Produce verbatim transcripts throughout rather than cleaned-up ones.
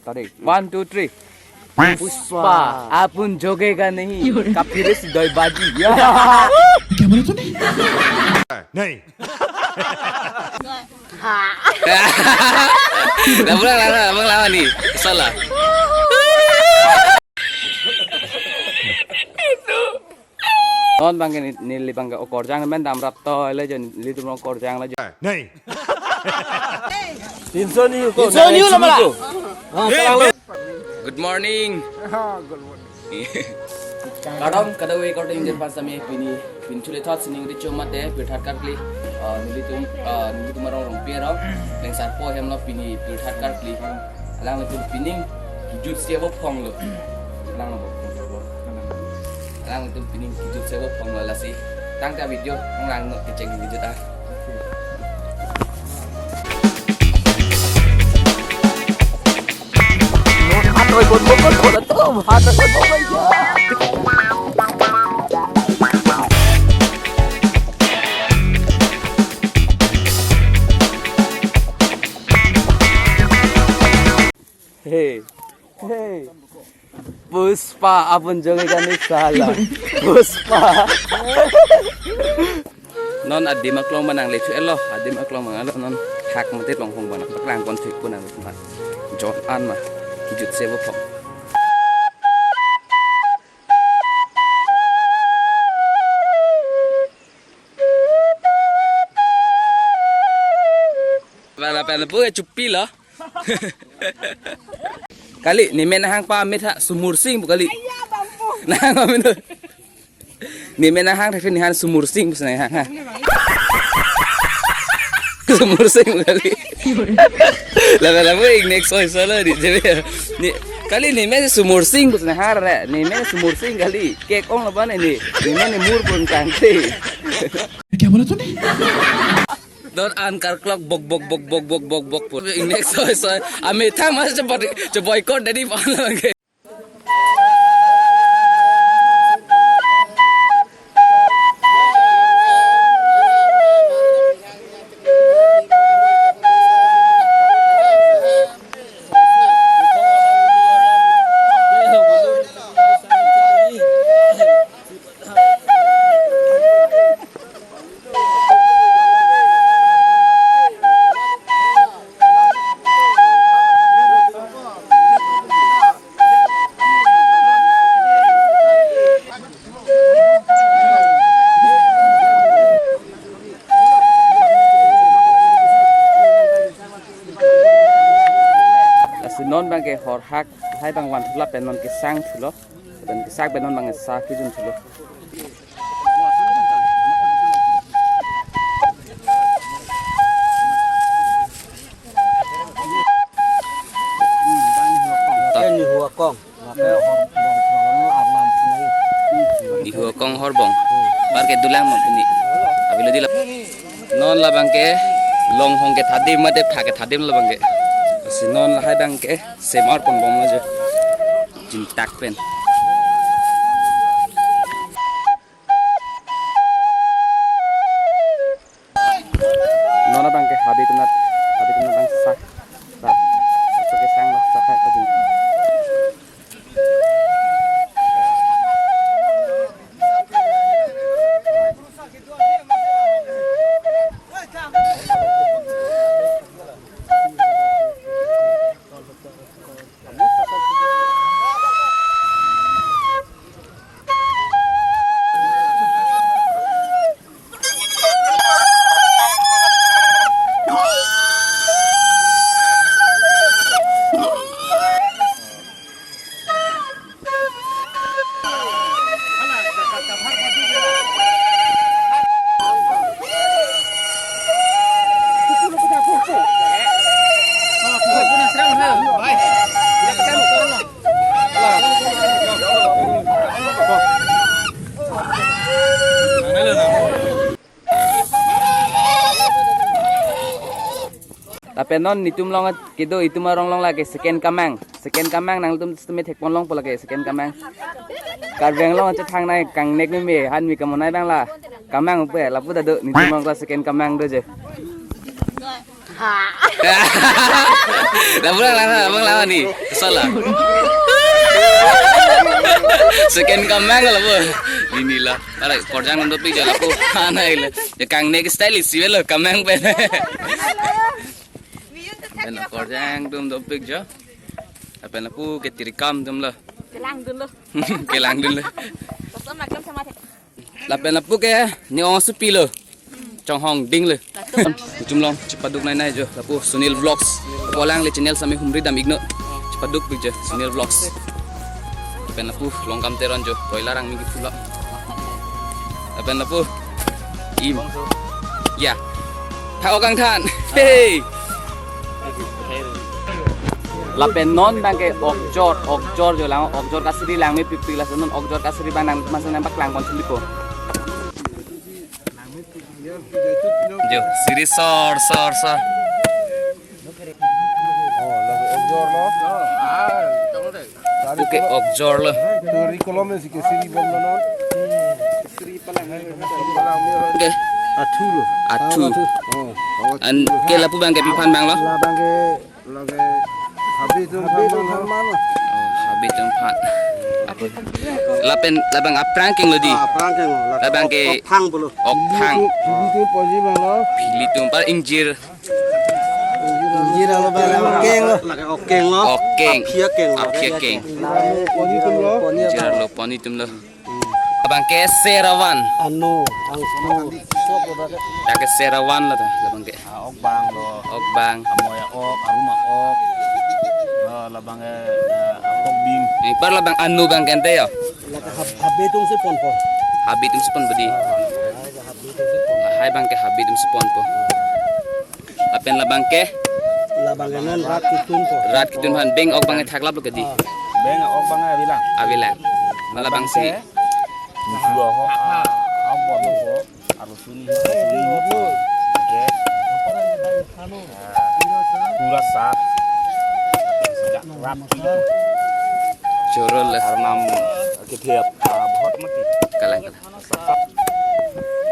Tarik. One, two, three. Pushpa, आप उन जोगेगा नहीं, काफिर से दो बाजी। क्या बोला तूने? नहीं। Abang lama, abang lama ni. Salah. Non abangke ne, neli abangke okorjang men damrap to le jo, nelitum okorjang le jo. नहीं। Tinso ni ko. Tinso ni ko, lama la. Ah, salang lo. Good morning. Kardom, kadokave korte ingjir pansami pini, pini chule thot sining ri chomate, pirthat karkli, ah, nelitum, ah, nelitum arong Rongpi arong, Lengsarpo ahem lo pini pirthat karkli. Alanglitum pining, kijut sia bo phong lo. Alang lo bo phong lo. Alanglitum pining, kijut sia bo phong lo lasi. Tangka video, nang no kecheng kijut ah. Hey, hey. Pushpa, आप उन जोगेगा नहीं साला। Pushpa. Non adim aklong ma nangle thu-elo, adim aklong ma nangle non hak mate longhong bana paklang kon thik puna ma. John an ma kijut sia bo phong. Bala pen pu chupi lo. Kali, ne men hang pa met ha Sumur Sing pu kali. Nang amin. Ne men hang thek ne han Sumur Sing pu ne hang ha. Sumur Sing pu kali. Lama lama ik next oi solo di jebe. Ni kali ne men Sumur Sing pu ne har re. Ne men Sumur Sing kali. Kek ong laban ini. Ne men ne mur pun kangte. क्या बोला तूने? Don an karklok bok bok bok bok bok bok bok pun. Ingnek soi soi. Ame thang mas cheboi cheboi kot dari pan lagi. Lasi non abangke horhak lahai abang van thu lapen non kesang thulo. Lapen kesak pen non abangke sa kijun thulo. Ni huakong. Ni huakong horbong. Parke dulang mo pini. Abilo dilap. Non labangke longhong kethadim mate pha kethadim labangke. Si non lahai abangke semar pon bom aja. Jintak pen. Non abangke hadi tunat, hadi tunat abang sak, sak, sak ke sang lo, sak hai kajun. Lapen non netum along kedo, itum arong along lake second kamang. Second kamang nangtum sitame thekpon longpo lake second kamang. Karbi Anglong chethangnei kangnek meme han mi kamonai abang la kamang upe lapu ta do netum along ta second kamang do je. Lapu lang, lapu lang, lapu lang ni. Salah. Second kamang lapu. Neli la. Are, korjang atum dopik jo lapu. Anai le. Ya kang next style isi avelo, kamang pen. Pen korjang atum dopik jo. Lapen lapu ke tirikam atum lo. Kelang dunlo. Kelang dunlo. Kosong maklum sama the. Lapen lapu ke ne ong supi lo. Chonghong ding lo. Latum. Kuchum long chepaduk nai nai jo. Lapu Sunil Vlogs. Lapu alangli channel sami humri dam iknon. Chepadukpik jo Sunil Vlogs. Lapen lapu Longkam Teron jo. Broiler arong migi phulo. Lapen lapu. Im. Ya. Tha okang than. Hey. Lapen non abang ke okjor, okjor jo lang, okjor kasiri langmepikpik, laso non okjor kasiri abang nang masa nang paklang pon sendiri po. Jo, siri sor, sor, sor. Oh, laso okjor lo. Oke, okjor lo. Turi kolom si ke siri bom lo non. Oke. Athu lo. Athu. Oh. An ke lapu abang ke pi aphan abang lo? Labang ke lake habit atum aphan lo. Oh, habit atum aphan. Lapen labang aphrang keng lo di. Ah, aphrang keng lo. Labang ke okphang pulo. Okphang. Phili atum ponji abang lo. Phili atum apar ingjir. Ingjir alo abang okeng lo. Lake okeng lo. Okeng. Aphi akeng lo. Aphi akeng. Ponji atum lo. Ingjir lo, ponji atum lo. Labang ke serawan. Anu, angku. Lake serawan lo ta, labang ke. Ah, okbang lo. Okbang. Amoi a-ok, arum a-ok. Ah, labang ke, ah, akok bim. Anpar labang anu abang ke ante yo. Lake hab-, habit atum si ponpo. Habit atum si ponpo di. Lahai abang ke habit atum si ponpo. Lapen labang ke? Labang ke non rat ketun po. Rat ketun aphan beng ok abang ke thaklap lo ke di. Beng ok abang ke avelang. Avelang. Ma labang si. Musuh ho. Ah, ah, buat ho. Arlo suni, suni ho. Oke. Ah, pura sah. Sejak rat ketun. Choro le. Arnam kethep, ah, bahut mati. Kalang, kalang.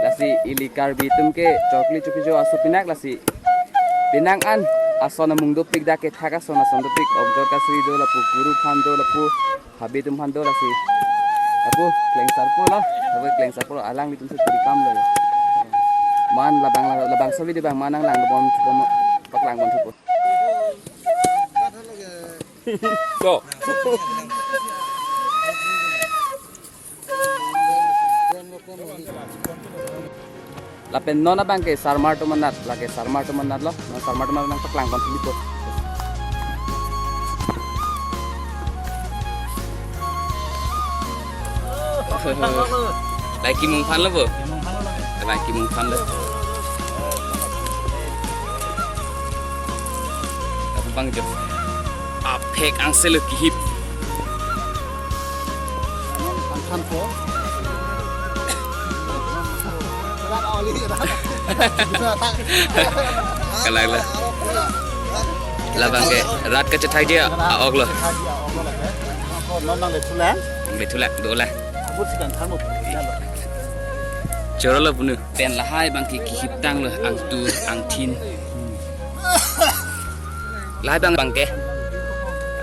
Lasi ili Karbi atum ke chokli chopi jo aso pinak lasi. Penang an ason amung dopik, dak kethak ason ason dopik, okjor kasiri do lapu, kuru aphan do lapu, habit atum aphan do lasi. Lapu klengsarpo lo, lapu klengsarpo lo, alanglitum si tirikam lo. Man labang, labang sabi di abang man nang lang bom bom paklang bom thupo. To. Lapen non abang ke sarmar atum anat, lake sarmar atum anat lo, non sarmar atum anat nang paklang pon sendiri po. Lake kimung aphan lo bo. Lake kimung aphan lo. Abang jo. Aphek angse lo kihip. Angkhan po. Kalang lo. Labang ke rat kachethak ji a-ok lo. Non nang le thulang. Nang le thulang, dolang. Abut si kan tharmo. Choro lo punu. Pen lahai abang ke kihip tang lo, angtur, angthin. Lahai abang, abang ke.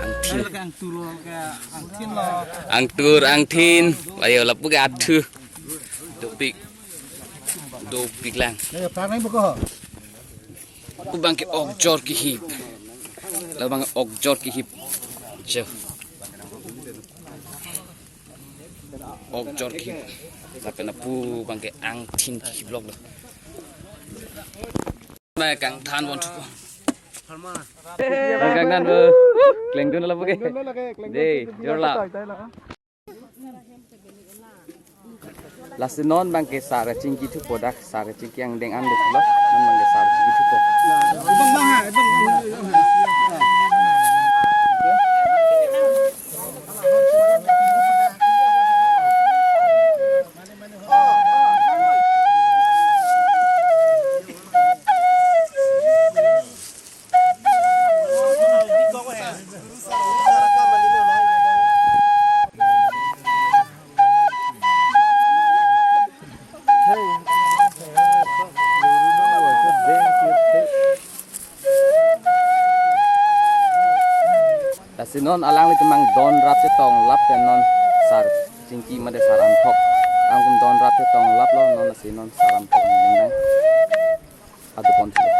Angthin. Angtur lo ke, angthin lo. Angtur, angthin. Ayo, lapu ke athu. Dopik. Dopik lang. Ayo, pranai buko. Labang ke okjor kihip. Labang okjor kihip. Jo. Okjor kihip. Lapen lapu abang ke angthin kihip lok lo. Abang kangthan pon thupo. Abang kangthan po. Klengdun lapu ke. Dei, jorla. Lasi non abang ke sar chingki thupo, dak sar chingki angdeng an dolo. Non abang ke sar chingki thupo. Lasi non alanglitum abang don rap chetong lap pen non sar chingki mate sar anthok. Angtum don rap chetong laplo non, lasi non sar anthok dingdang. Adopon silo.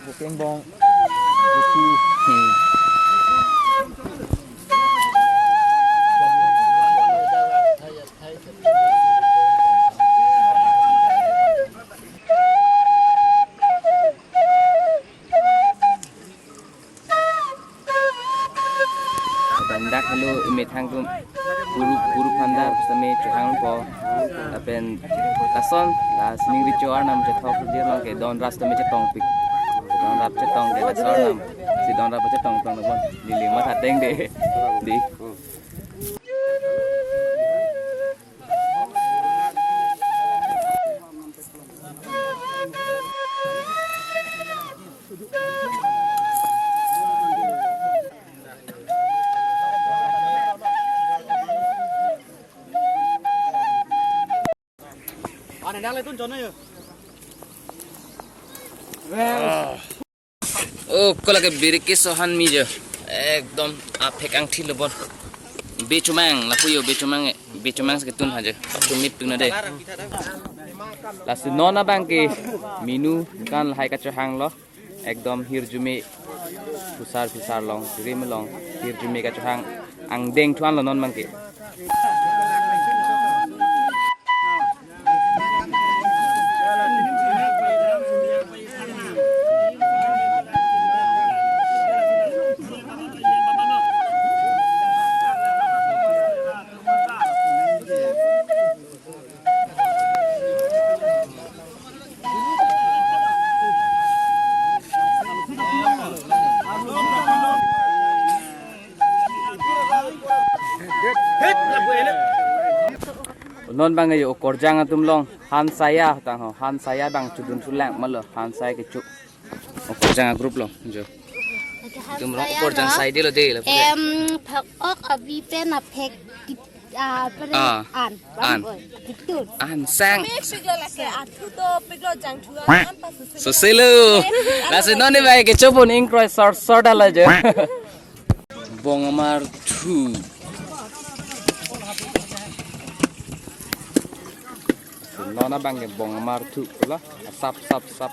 Bukeng bong, buki. Hmm. Lapen dak helo emethang atum guru guru phanda sitame chohangpo. Lapen lason la sining recho arnam chethok sejir along ke don rap sitame chetongpik. Don rap chetong ke lason arnam si don rap chetong tong nabon neli matha ateng de. Di. Oh, ko lake biriki sohan mi jo. Ekdom aphek angthi lobon. Bechumang, lapu jo bechumang, eh. Bechumang seketun haja. Chumit tuna de. Lasi non abang ke menu kan lahai kachohanglo. Ekdom hirjume phusar phisar along, rim along, hirjume kachohang angdeng thuanlo non abang ke. Non abang yo okorjang atum along hansaya tang ho, hansaya abang chudun sulang malo, hansaya kecho. Okorjang a group along jo. Atum along okorjang sai delo de la. Em, phak ok abi pen aphek kit-, ah, pen Ah, an, an. Bang oi, kitun. An sang. Piglo lake athu to piglo jangthu an pasu. Soselo. Lasi non ni bai kecho pon ingkroi sor sor dala jo. Bong amar thu. Non abang ke bong amar thu la. Sap sap sap.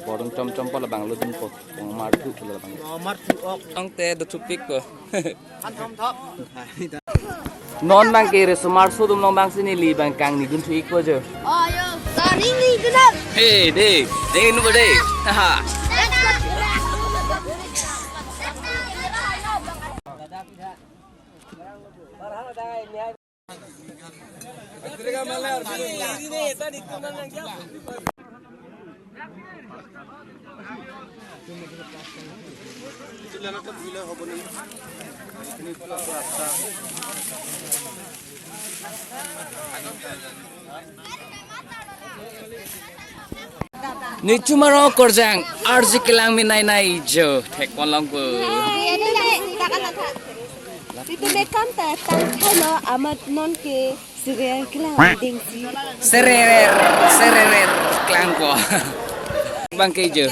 Borung chom chom po labang lo dunpo. Bong amar thu po labang. Amar thu ok. Ang te do thupik po. Han thom thom. Non abang ke resomar so dum long abang si neli abang kangni dun thu-ikpo jo. Oh, yo. Sorry, ni dun. Hey, de. De, nu de. Haha. Nelitum arong okorjang, arji kelang mi nai nai jo, thek pon long ko. Nelitum mekam ta tang thai lo, amat non ke serial kelang ding si. Sererer, sererer, kelang ko. Abang ke jo,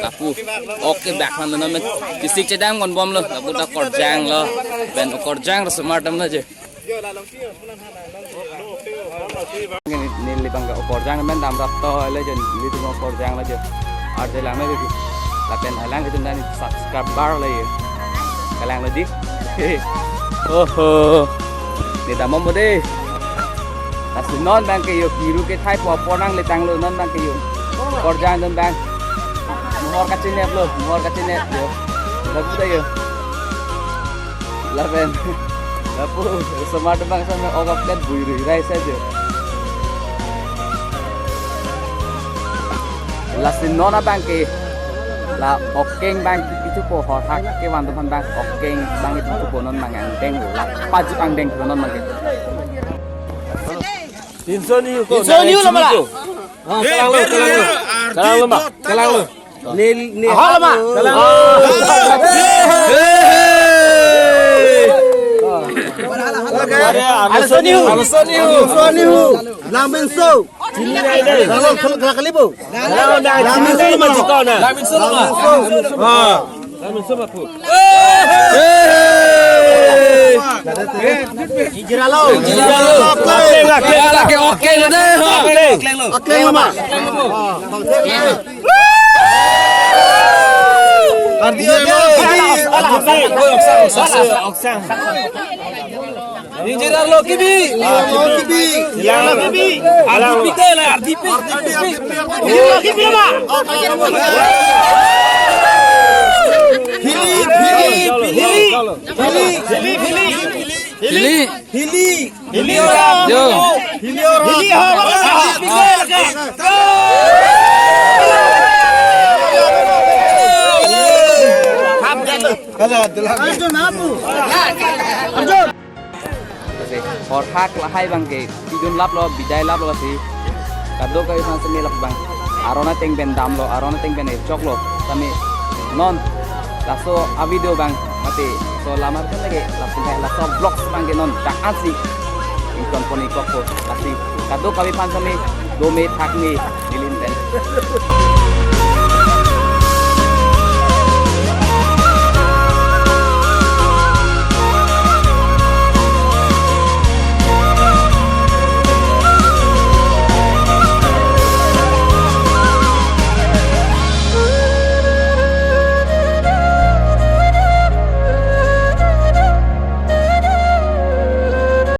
lapu. Oke, bak han lo namen. Kisik chedam kon bom lo, lapu ta korjang lo. Pen okorjang resomar dam lo jo. Neli, neli abang ke okorjang men dam rap to le jo, nelitum okorjang lo jo. Arje lang lo jo. Lapen alanglitum dan subscriber lo jo. Kelang lo di. Oho. Ne dam bom de. Lasi non abang ke jo, kiru kethai po apor nangletanglo non abang ke jo. Korjang dun abang. Mohor kachinep lo, mohor kachinep jo. Lapu ta jo. Lapen. Lapu, osomar abang same ok aplet bui rui rai sa jo. Lasi non abang ke la okkeng abang kipi thupo, horhak kevan atum aphan abang okkeng abang kipi thupo, non abang angdeng la pajut angdeng thupo non abang ke. Tinso niu ko, tinso niu lo mala. Ah, kalang lo, kalang lo. Kalang lo ma, kalang lo. Nil, nil. Aha lo ma. Kalang lo. Arloso niu. Arloso niu. Arloso niu. Langmesen. Chini nai dei. Langmesen, langmesen, langmesen. Langmesen ma. Langmesen ma. Ah. Langmesen ma pu. Hey! Ingjir-alo. Ingjir-alo. Oke, oke, oke, oke, oke. Oke, oke. Oke, oke. Ardi, ardi. Ingjir-arlo kibi. Arlo kibi. Arlo kibi. Arlo kibi. Arlo kibi. Arlo kibi ma. Hili, hili, hili. Hili, hili, hili. Hili. Hili. Hili. Yo. Hili. Hili. Arjun, apu. Arjun. Lasi horhak lahai abang ke pidun laplo, bidai laplo lasi. Kadokave aphan semi lap abang. Aron ateng pen damlo, aron ateng pen choklo. Sami non laso a-video abang mate so lamar kan lagi laso hai laso vlogs abang ke non dak ansi ingtonpon ikokpo. Lasi kadokave aphan sami dome thakme neli pen.